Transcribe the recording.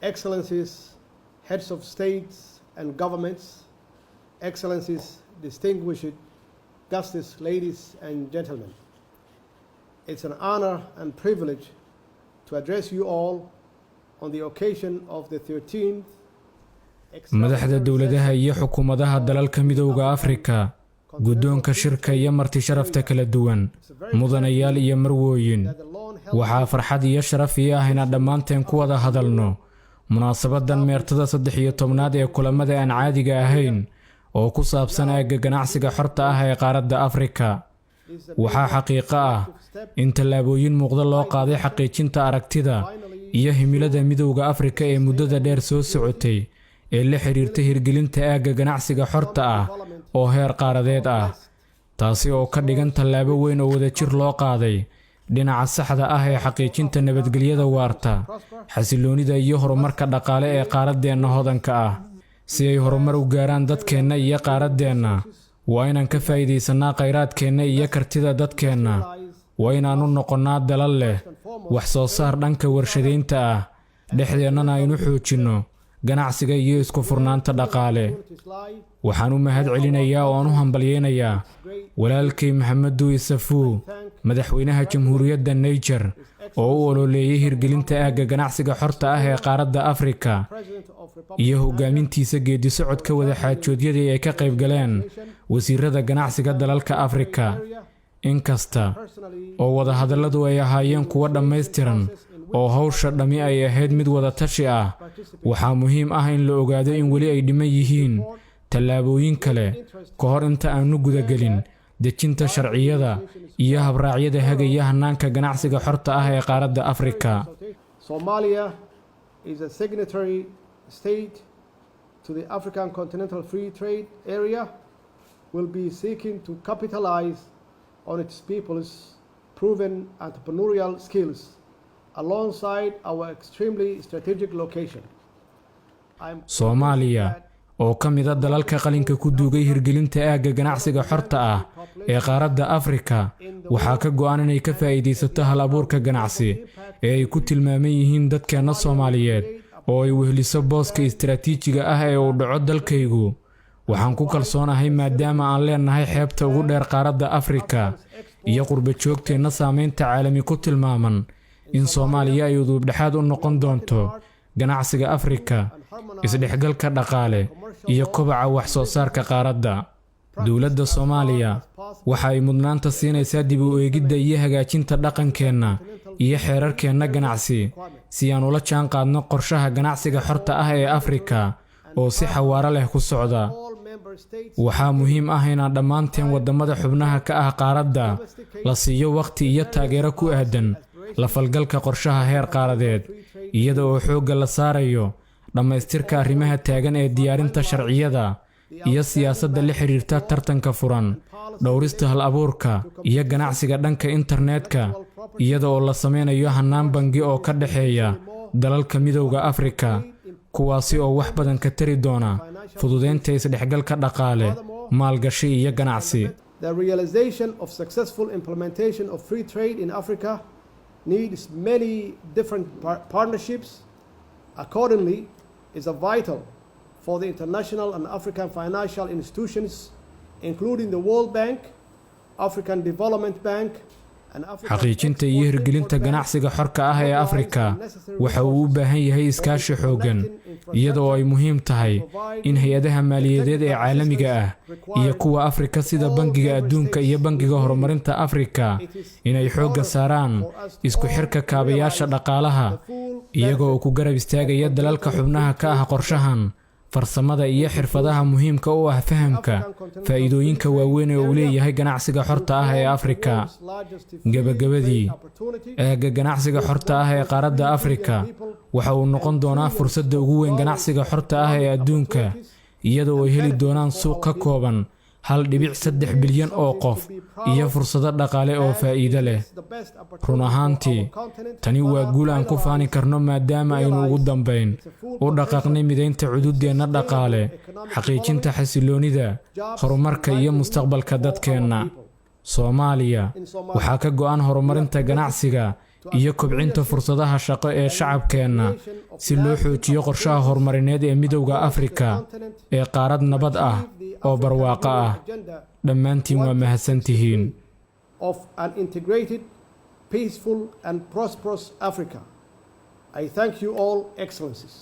Excellencies, heads of states and governments, Excellencies, distinguished guests, ladies and gentlemen. It's an honor and privilege to address you all on the occasion of the 13th Madaxda dowladaha iyo xukuumadaha dalalka Midowda Afrika, guddoonka shirka iyo marti sharafta kala duwan, mudanayaal iyo marwooyin, waxaa farxad iyo sharaf ii ah inaan dhammaanteen ku wada hadalno munaasabadan meertada 13aad ee kulamada aan caadiga ahayn oo ku saabsan aagga ganacsiga xorta ah ee qaaradda Afrika. Waxaa xaqiiqo ah in tallaabooyin muuqda loo qaaday xaqiijinta aragtida iyo himilada Midowda Afrika ee muddada dheer soo socotay ee la xiriirta hirgelinta aagga ganacsiga xorta ah oo heer qaaradeed ah, taasi oo ka dhigan tallaabo weyn oo wadajir loo qaaday dhinaca saxda ah ee xaqiijinta nabadgelyada waarta, xasiloonida iyo horumarka dhaqaale ee qaaraddeenna hodanka ah. Si ay horumar u gaaraan dadkeenna iyo qaaraddeenna, waa inaan ka faa'iidaysannaa khayraadkeenna iyo kartida dadkeenna. Waa inaannu noqonnaa dalal leh wax soo saar dhanka warshadaynta ah, dhexdeennana aynu xoojinno ganacsiga iyo isku furnaanta dhaqaale. Waxaan u mahad celinayaa oo aan u hambalyeynayaa walaalkay Maxamedu Isafuu, madaxweynaha Jamhuuriyadda Niger, oo u ololeeyay hirgelinta aagga ganacsiga xorta ah ee qaaradda Afrika iyo hogaamintiisa geeddi-socodka wadaxaajoodyadii ay ka qayb galeen wasiirada ganacsiga dalalka Afrika. Inkasta oo wadahadalladu ay ahaayeen kuwo dhammaystiran oo hawsha dhammi ay ahayd mid wadatashi ah, waxaa muhiim ah in la ogaado in weli ay dhiman yihiin tallaabooyin kale ka hor inta aanu gudagelin dejinta sharciyada iyo habraacyada hagaya hannaanka ganacsiga xorta ah ee qaaradda Afrika. Somalia is a signatory state to the African Continental Free Trade Area, will be seeking to capitalize on its people's proven entrepreneurial skills alongside our extremely strategic location. Soomaaliya oo ka mid ah dalalka qalinka ku duugay hirgelinta aagga ganacsiga xorta ah ee qaaradda Afrika, waxaa ka go'an inay ka faa'iidaysato hal abuurka ganacsi ee ay ku tilmaaman yihiin dadkeenna Soomaaliyeed oo ay weheliso booska istaraatiijiga ah ee uu dhaco dalkaygu. Waxaan ku kalsoonahay, maadaama aan leenahay xeebta ugu dheer qaaradda Afrika iyo qurba joogteenna saameynta caalami ku tilmaaman, in Soomaaliya ay uduubdhexaad u noqon doonto ganacsiga Afrika, isdhexgalka dhaqaale iyo kobaca wax soo saarka qaaradda. Dowladda Soomaaliya waxa ay mudnaanta siinaysaa dib u eegidda iyo hagaajinta dhaqankeenna iyo xeerarkeenna ganacsi si aan ula jaan qaadno qorshaha ganacsiga xorta ah ee Afrika oo si xawaaro leh ku socda. Waxaa muhiim ah inaan dhammaanteen waddamada xubnaha ka ah qaaradda la siiyo wakhti iyo taageero ku aadan la falgalka qorshaha heer qaaradeed, iyada oo xoogga la saarayo dhammaystirka arrimaha taagan ee diyaarinta sharciyada iyo siyaasadda la xiriirta tartanka furan, dhowrista hal abuurka iyo ganacsiga dhanka internetka, iyada oo la sameynayo hannaan bangi oo ka dhexeeya dalalka Midowda Afrika, kuwaasi oo wax badan ka tari doona fududeynta isdhexgalka dhaqaale, maalgashi iyo ganacsi. The realization of successful implementation of free trade in Africa needs many different partnerships. Accordingly, is a vital for the international and African financial institutions, including the World Bank, African Development Bank, and African Xaqiijinta iyo hirgelinta ganacsiga xorka ah ee Afrika waxa uu u baahan yahay iskaashi xooggan, iyada oo ay muhiim tahay in hay-adaha maaliyadeed ee caalamiga ah iyo kuwa Afrika, sida Bangiga Adduunka iyo Bangiga Horumarinta Afrika, inay xoogga saaraan isku xirka kaabayaasha dhaqaalaha, iyaga oo ku garab istaagaya dalalka xubnaha ka ah qorshahan farsamada iyo xirfadaha muhiimka u ah fahamka faa'iidooyinka waaweyn ee uu leeyahay ganacsiga xorta ah ee Afrika. Gebagabadii, aagga ganacsiga xorta ah ee qaaradda Afrika waxa uu noqon doonaa fursadda ugu weyn ganacsiga xorta ah ee adduunka, iyadoo ay heli doonaan suuq ka kooban 1.3 bilyan oo qof iyo fursado dhaqaale oo faa'iido leh. Run ahaantii, tani waa guul aan ku faani karno, maadaama aynu ugu dambayn u dhaqaaqnay midaynta cududeenna dhaqaale, xaqiijinta xasiloonida, horumarka iyo mustaqbalka dadkeenna. Soomaaliya waxaa ka go'an horumarinta ganacsiga. iyo kobcinta fursadaha shaqo ee shacabkeenna, si loo xoojiyo qorshaha horumarineed ee Midowda Afrika ee qaarad nabad ah oo barwaaqo ah. Dhammaantiin waa mahadsantihiin. of an integrated, peaceful, and prosperous Africa. I thank you all, Excellencies.